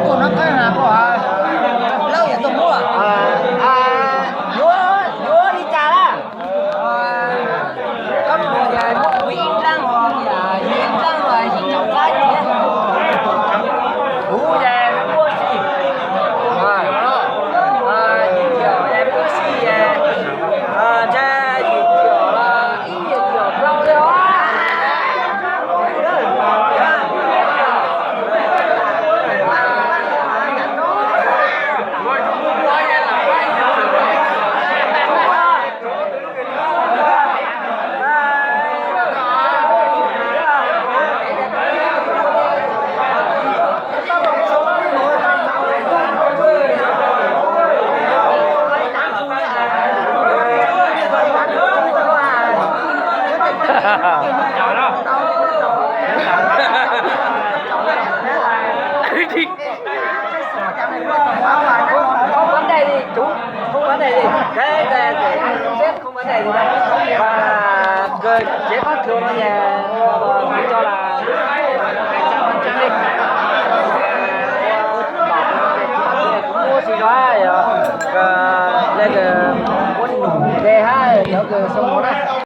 Ua no qab has kuv hais, yuav yuav li cas lawm? Koj mus yog muab kuv ib nrab os, yog ib nrab os, yim caum pab tiag. Kuv yog muab si, yim caum yog muab si, yog ntshai yim caum ib yim caum plaub li os. Không vấn đề gì, chú, không vấn đề gì. Thế, thế, thế, sếp không vấn đề gì đâu. Và, ờ, về phía các thứ nó nhẹ.